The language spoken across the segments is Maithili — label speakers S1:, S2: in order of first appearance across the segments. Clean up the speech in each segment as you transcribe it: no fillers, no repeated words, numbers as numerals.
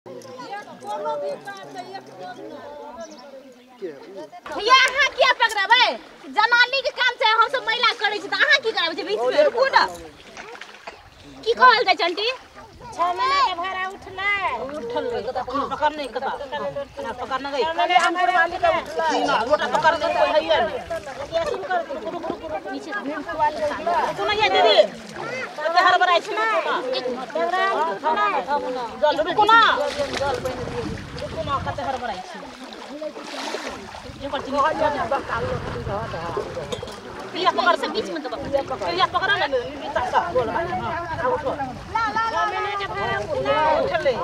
S1: भैया अहाँ किया पकड़बै? जनानी के काम छै, हम सब महिला करै छी त अहाँ की कराबै छी बीच में? रुकू न। की कहल जाय आंटी?
S2: 6 महीना के भाड़ा उठलै।
S3: उठल पकड़ नहीं कता ना पकड़ न गई ना रोटा पकड़ के कोई है नहीं।
S1: नीचे
S3: सुन ये दीदी कते हर बराई छी ना जल रुकू ना रुकू ना कते हर बराई छी
S1: प्रिया पकड़ से बीच में दबा।
S3: प्रिया पकड़ ना नीचा सा बोल हां उठो
S2: ला ला ला महीना के भाड़ा उठलै।
S3: उठलै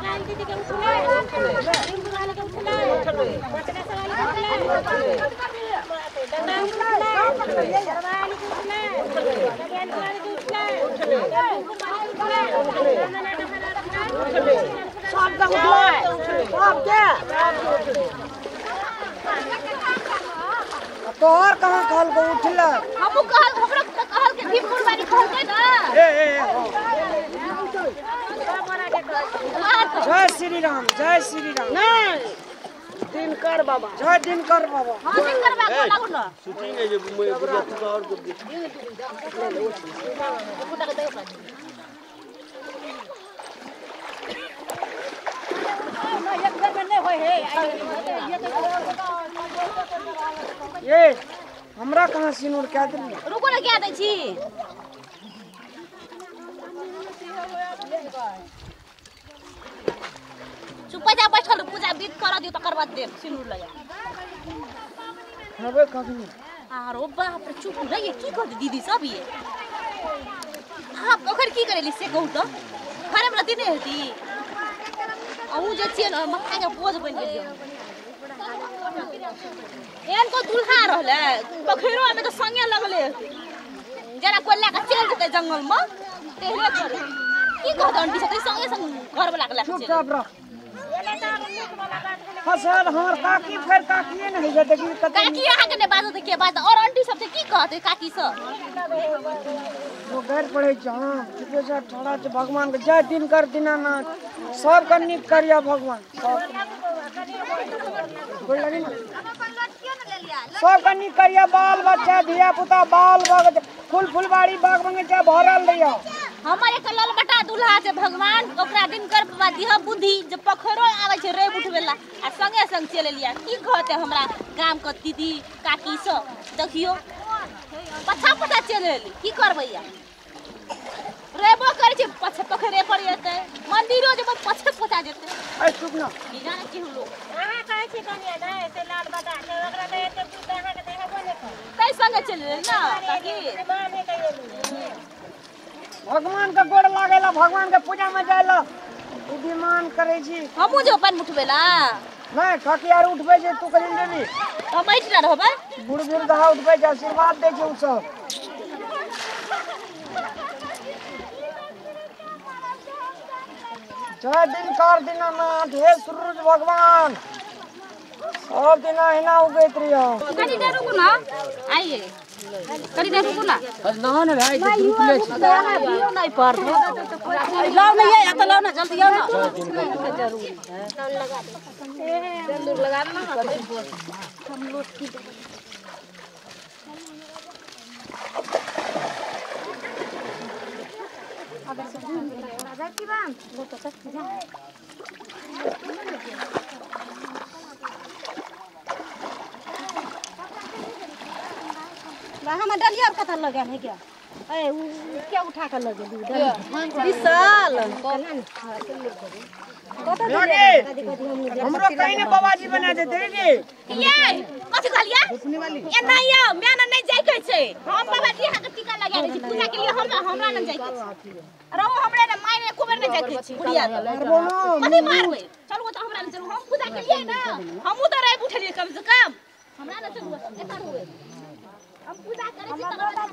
S2: लाल दीदी के उठलै, रिंकू वाले के उठलै, बचना वाले के उठलै, दंगा उठलै, सरवाली के उठलै, कल्याण वाले के उठलै, रिंकू वाले के उठलै, महीना के भाड़ा उठलै,
S3: सब के उठलै, सब के
S4: तोहर कहां कहल को उठला?
S1: हमहु कहल हमरा कहल के भीमपुर वाली कहल के ना।
S4: ए ए जय श्री राम, जय श्री राम।
S3: नहीं दिनकर बाबा,
S4: जय दिनकर बाबा।
S1: हां दिनकर बाबा लागू ना
S5: शूटिंग है जे मैं बुढ़िया तू और
S2: एक बेर में नहीं होय है।
S4: ये हमरा कहां सिनूर क्या देली?
S1: रुको ना क्या दै छी। चुप जा बैठल पूजा विध कर दियो तकर बाद देब सिनूर लगा।
S4: खबे कखनी?
S1: आरो बाप रे चुप रहिए की कहत दीदी सब ये। हां ओकर की करेली से कहू त घरे में रहती नहीं हेती। अहूँ जे छियै न माथा के बोझ बनि गेलियै। एहन को दुल्हा रहलै पोखरियो में तऽ संगे लगले जेना कोइ लए कऽ चलि जेतै जंगल में तेहने करे। की कहत आंटी सब संगे संग घर वाला के लए कऽ चलि।
S4: चुपचाप रह। फसल हमर काकी फेर काकीए नै है देखी कते
S1: काकी अहाँ के नै बाजत के बाजत और आंटी सब की कहत काकी सब
S4: वो गैर पड़े छ। हां चुपे से ठड़ा छ भगवान के जय दिनकर दीनानाथ सब के नीक करिया भगवान सब गोर लगी ना सब के नीक करिया बाल बच्चा धिया पुता बाल बाग फूल फुलबाड़ी बाग बगीचा भरल रहिया।
S1: हमर एक ललबटा दुल्हा छै भगवान ओकरा दिनकर बाबा दिह बुद्धि जे पोखरो आबै छै रेब उठबेला आ संगे संग चलि एलियै। की कहते हमरा गाम के दीदी काकी सब देखियो पछा पछा चलि एली। की करबै रेबो करै छै पछे पोखरे पर एतै मंदिरो जेबै पछे पछा जेतै।
S4: ऐ चुप ना
S1: की जाने की लोग
S2: अहाँ कहै छी कनिया नै से लाल बटा छै ओकरा त एते बुद्धि अहाँ के देहबो नै करत
S1: तै संगे चलि एली ना काकी।
S4: भगवान के गोड़ लागेला भगवान के पूजा में जाएला बुद्धिमान करे छी।
S1: हमहु जो पानि उठबेला
S4: नहीं काकी यार उठबे छै तू कहिन देबी
S1: हम बैठ ना रहबै
S4: बुढ़ बुढ़ दहा उठबे छै आशीर्वाद दे छै उ सब। जय दिनकर दीनानाथ हे सूरज भगवान सब दिन अहिना उगैत रहियो।
S1: कनी देर रुकू ना आइए कनी देर रुकू ना
S3: ना ना भाई रुकले छी नहीं पर लाओ नहीं है तो लाओ ना जल्दी आओ ना जरूर
S2: लगा दे सिंदूर लगा ना हम लोग की अगर राजा की बात वो तो सच जा हम डलिया कथा लगा है क्या ए उ क्या उठा कर लगे विशाल
S4: हमरो कहीं ने बाबाजी बना देते रे
S1: ये कथि कहलिए ए नहीं आओ मैं ना नहीं जाय के छै हम बाबाजी अहाँ के टीका लगा दै छी पूजा के लिए हम हमरा ना जाय के छै रहो हमरा ना माय ने कुबेर ने जाय के छै बुढ़िया कथि मारबै चलू त हमरा ना चलू हम पूजा के लिए ना हमहु त रहे उठलिए कम से कम हमरा ना चलू एकर हुए हम पूजा करै छी तकर बाद।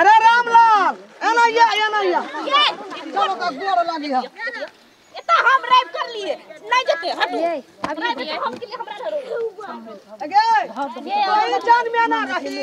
S4: अरे रामलाल एना या एना या
S1: ये
S4: चलो का गोर लागी है
S1: एता हम रेप कर लिए नहीं जेते हटू अभी हम के लिए हमरा धरो
S4: अगे तोई जान में ना रही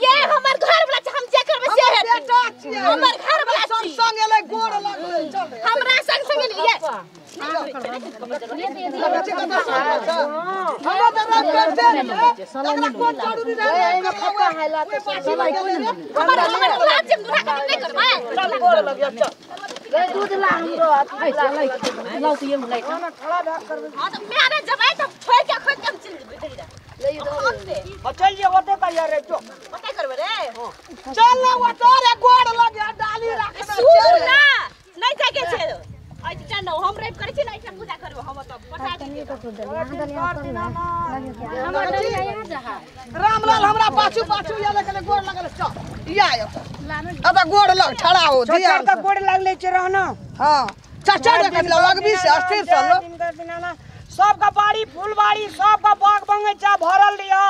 S1: ये हमर घर वाला हम जे करबै से जे
S6: बेटा छियै
S1: हमर घर वाला
S6: संग संग एलै गोर लगलै चल
S1: हमरा संग संग एलै
S6: हमरा त रैप करते एकरा कोन जरूरी रहै
S3: एमे खट्टा है ला तो सलाई कोई नहीं
S1: हमर हमर गुलाब जामुन दूल्हा के नहीं करबै
S6: चल गोर लग चल
S3: रे दूध ला हमरो लाओ तो ये मुलाई
S4: खड़ा भए करबै
S1: हां त मैं ने जबै त छोड़ के खोज के हम चल जेबै
S3: ले इधर
S4: चल जे ओते करिया रे जो
S1: ओते करबै रे
S6: चल ना ओते रे गोर लग डाली राख
S1: सुन ना नहीं जाके छै आज जानो हम रेप करै छी ना एठाम पूजा करबै हम त पठा दियै
S6: रामलाल हमरा पाछू पाछू या लगले गोर लगले चल या अब गोर लग ठड़ा हो
S4: दिया त गोर लगले छै रहना
S6: हां चाचा रे कनी लगबी से अस्थिर से लो
S4: सबका बाड़ी फूलबाड़ी सबका बाग बगीचा भरल रियो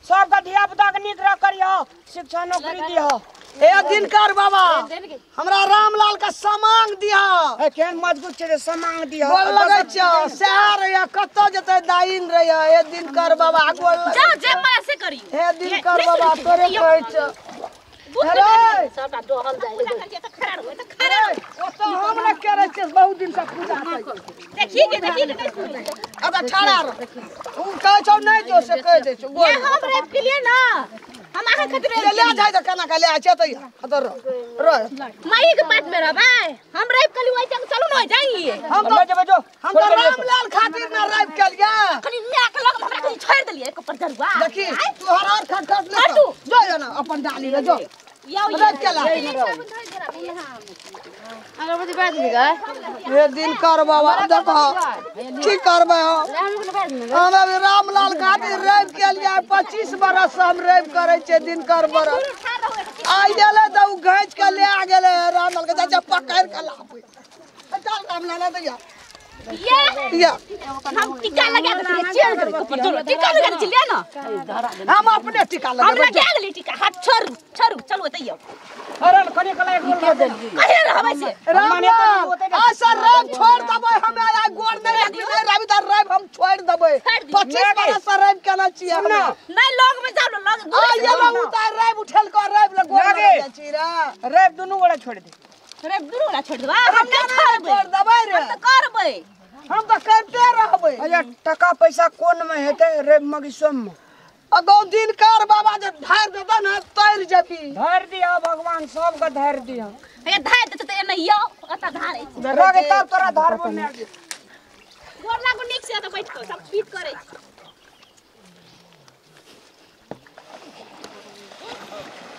S4: सबका धिया पुता के नीक रख करियो शिक्षा नौकरी दियो
S6: ए दिनकर बाबा हमरा रामलाल का सामांग दिया
S4: ए केन मजबूत छै सामांग दिया
S6: गोर लगै छ शहर या कत जतै दाइन रे ए दिनकर बाबा गोर
S1: जा जे मन से करियो
S6: हे दिनकर बाबा तोरे कहै छ
S1: अरे सबटा डहल जाय त खड़ा रहो त खड़ा
S6: ओत हम न करै छियै बहुत दिन से पूजा
S1: देखी के देखी के नहीं सुनै
S6: अब ठड़ा रह उ कहै छौ नै जो से कह दै छौ
S1: ये हम रेप के लिए ना हम अहाँ खातिर
S6: ले जाय त केना के ले आ छै त खतर रह
S1: माई के पास में रहबै हम रेप के लिए चलू न जाइए
S6: हम तो
S4: जेबै जो
S6: हम तो रामलाल खातिर न रेप के लिए
S1: कनी माय के लग हमरा कनी छोड़ देलिए एक पर जरुआ
S6: देखी तोहर और खटखट ले जो जो ना अपन डाली ले जो रेप के ला
S3: अगरबत्ती बाज दी गए
S6: हे दिनकर बाबा देखो की करबै हम अभी रामलाल खातिर रेप के लिए 25 बरस हम रेप करै छियै दिनकर बरस आइ गेलै त उ घैच के ले आ गेलै रामलाल के चाचा पकड़ के लाबै चल रामलाल दैया
S1: ये हम टीका लगा दे चेल करे ऊपर चलो टीका लगा दे ले ना
S6: हम अपने टीका
S1: हम
S6: लगेबै
S1: लगा देली टीका हाथ छोड़ छोड़ चलू तैयो
S4: अरे कनी कला एक गोल
S1: कहे रहबै से
S6: रामलाल आ सर रेप छोड़ देबै हमे आइ गोर नहि लगबी नहि रवि त रेप हम छोड़ देबै 25 बरस से रेप केना छियै हम
S1: नहीं लग में जाओ लग
S6: आ ये लो उतार रेप उठेल के रेप ल गोर
S4: लागे।
S6: लग छी रे
S4: रेप दुनू गोड़ा छोड़ दे
S1: रेप दुनू वाला छोड़ देबै हम नहीं छोड़बै
S6: छोड़ देबै रे
S1: हम त करबै
S6: हम त करते रहबै
S4: अच्छा टका पैसा कोन में हेतै रेप मगी सोम में
S6: अगो दिनकर बाबा जे धार देता ना तैर जेबी
S4: धर दिया भगवान सबके धर दिया
S1: हे धार देते त एने यो ओता धारै छै
S4: रगे तब तोरा धरबो नै
S1: गोर लागू नीक से त बैठ के सब पीट करै छै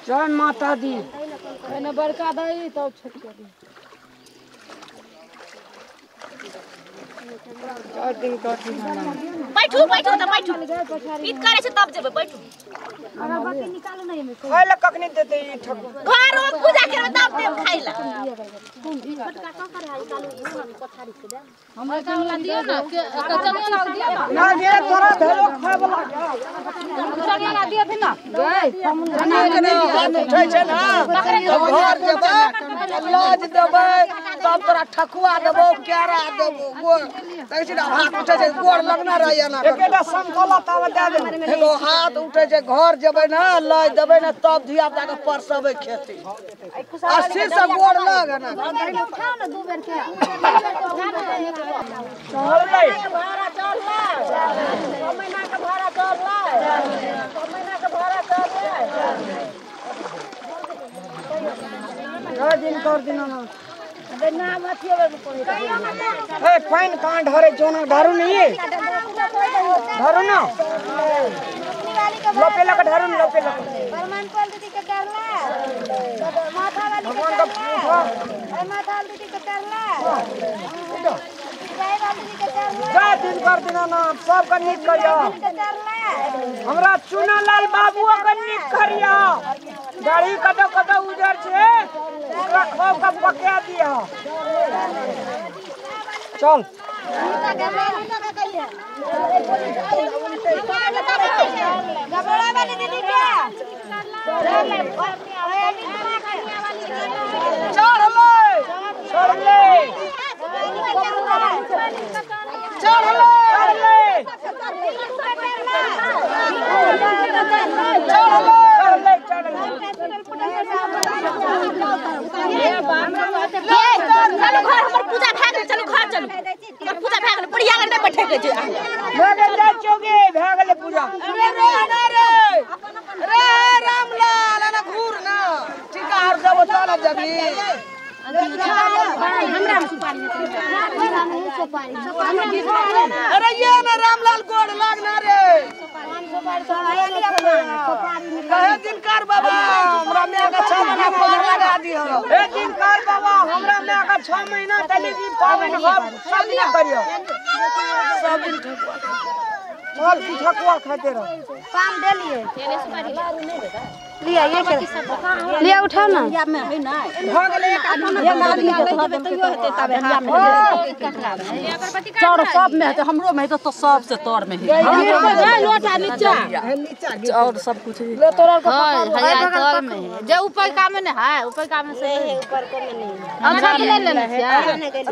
S4: जय माता दी
S3: एने बड़का दही तब छोटका दी
S4: जय दिनकर दीनानाथ।
S1: बैठू बैठू त बैठू पीट करै छै तब जेबै बैठू
S2: अगरबत्ती निकालो ना एमे
S4: खाय ला कखनी देते ई ठकुर
S1: घर में पूजा करबै तब देब खाइ ला
S2: छोटका का कर है निकालो ई पछाड़ी से दे
S3: हमरा वाला दियो ना के कचनिया वाला दियो ना
S4: ना गे तोरा धरो खाय वाला
S3: कचनिया वाला दियो फिर ना गए
S6: हाथ उठै छै ना घर जेबै लाज देबै तब तोरा ठकुआ देबौ केरा देबौ गोर देखै छी ना हाथ उठै छै गोर लगना रहैया ना
S4: एकेटा समतोला तावा दे दे
S6: एगो हाथ उठै छै घर जेबै ना लाज देबै ना तब धिया पुता के परसबै खेती अस्थिर से गोर लग ना
S2: उठाओ ना दू बेर के
S4: चढ़लै
S3: भाड़ा चढ़लै 6 महीना के भाड़ा चढ़लै 6 महीना के भाड़ा चढ़लै
S4: जय दिनकर दीनानाथ
S3: नाम अथी होबे कोई
S4: ए पानि कहाँ ढारे जोना ढारू नहीं है ढारू ना लपे लगा ढारू ना लपे लगा
S2: परमान दीदी के करला माथा वाली के
S4: भगवान का
S2: करला ए माथा वाली दीदी के करला जय वाली दीदी के करला
S4: जय दिनकर दीनानाथ सबके नीक करियो
S2: के करला
S4: हमरा चुनालाल बाबू के नीक करियो दाढ़ी कतौ कतौ उजर छै ओकरा खूब के पका दियो चल
S2: गबड़ा वाली दीदी के
S6: चढ़लै
S4: चढ़लै
S6: चढ़लै
S4: चढ़लै
S6: चढ़लै
S4: चढ़लै चढ़लै
S1: चलू घर हमर पूजा भए गेल चलू घर चलू हमर पूजा भए गेल बुढ़िया लग नहि बैठे के छै
S4: भए गेल जाइ चौके भए गेलै पूजा
S6: रे रे रे रे रामलाल ana घूर ना टीका आर देबो चल जबी
S2: हमरा सुपारी
S6: अरे ये ना रामलाल गोड़ लागना रे कहे दिनकर बाबा हमरा माय के 6 महीना पगार लगा दियो
S4: हे दिनकर बाबा हमरा माय के 6 महीना तले भी पावन हम सब दिन करियो
S6: सब दिन ठकुआ
S4: माल की ठकुआ खाते रहो
S3: पान दे लिए लिया ये के लिया उठाओ ना
S4: भ गेलै एक आदमी
S3: चौर सब में है हमरो में है तो सब से तोर में है लोटा नीचा और सब कुछ ले तोरा के
S2: हां तोर में है जे ऊपर का में नहीं है ऊपर का में से है ऊपर को में नहीं है अच्छा ले लेना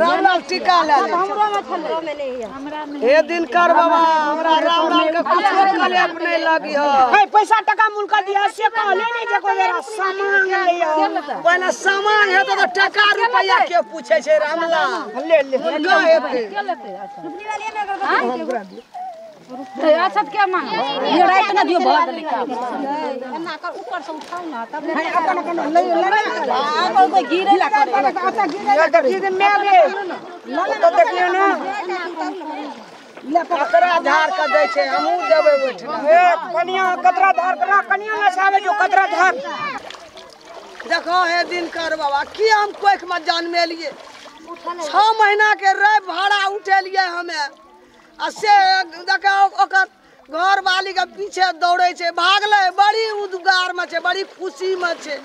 S6: रामलाल टीका ले ले
S3: हमरो में छले में नहीं है
S2: हमरा में
S6: हे दिनकर बाबा हमरा रामलाल के कुछ कलेप नहीं लगी हो
S4: हे पैसा टका मुल्का दिया से कहले नहीं जे कोई मेरा सामान ले आओ
S6: पहले सामान है तो टका रुपया के पूछे छे रामलाल
S4: ले ले
S6: मुल्का हेते
S3: के लेते अच्छा अच्छा के मांग ये रात ना दियो भर देले काम
S2: एना कर ऊपर से उठाओ ना तब
S4: ले अपन अपन ले ले
S3: आ कोई गिरे ला करे
S4: अच्छा गिरे देखिए जे मैं रे तो देखियो ना
S6: कतरा धार के दै छै हमहू देबै ओठना
S4: ए कनिया कतरा धार करा कनिया ना सावे जो कतरा धार
S6: देखो हे दिनकर बाबा की हम कोख में जन्मेलिए 6 महीना के रे भाड़ा उठेलिए हमे आ से देखो ओकर घर वाली के पीछे दौड़े छै भागले बड़ी उदगार में छै बड़ी खुशी में छै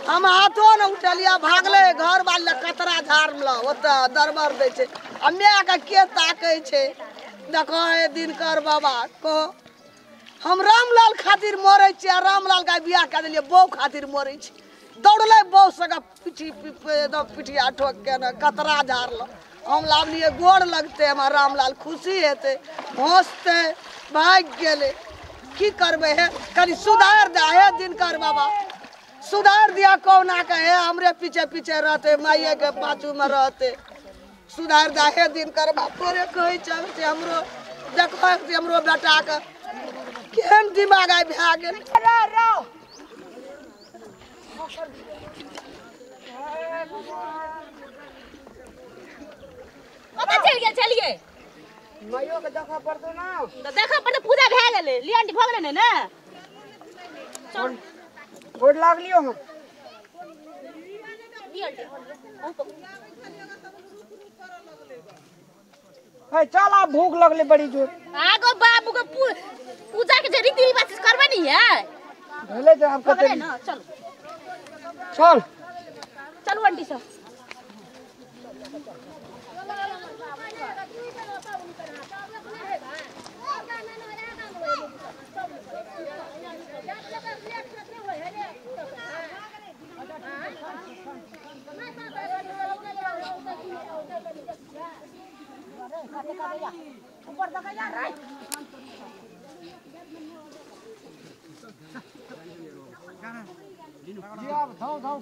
S6: हम हाथो न उठेलिए भागले घर वाली लग कतरा झाड़ में ओतऽ दरबर दै छै आ माय के के ताकै छै देखो हे दिनकर बाबा को हम रामलाल खातिर मरै छियै आ रामलाल के बियाह कए देलियै बहू खातिर मरै छी दौड़लै बहू सके पीठी एकदम पिठिया ठोक के ने कतरा झाड़ल हम लाबलियै गोड़ लगतै हमरा रामलाल खुशी हेतै हँसतै भागि गेलै की करबै हे कनि सुधार दे हे दिनकर बाबा सुधार दिया कहुना के हे हमरे पीछे पीछे रहतै माइये के पाछू में रहतै सुधार दे हे दिनकर बाबा तोरे कहै छौ से हमरो देखो से हमरो बेटा के केहन दिमाग आइ भए गेल
S1: कतऽ चलि गेल छलियै
S4: माइयो के देखऽ पड़तौ ना
S1: तऽ देखऽ पड़तै पूजा भए गेलै लिअ आंटी भऽ गेलै ने ने
S4: गोड़ लागलियो हम
S1: लिअ आंटी अहूँ पकड़ू।
S4: हे चल आब भूख लगले बड़ी जोर
S1: आगो बाबू के पूजा के जे रीति रिवाज करबै नहीं है
S4: भेलै तऽ आब
S1: भऽ
S4: कते
S1: गेलै ना चलू
S4: चल
S1: चलू आंटी सब
S5: जी आप थाओ थाओ।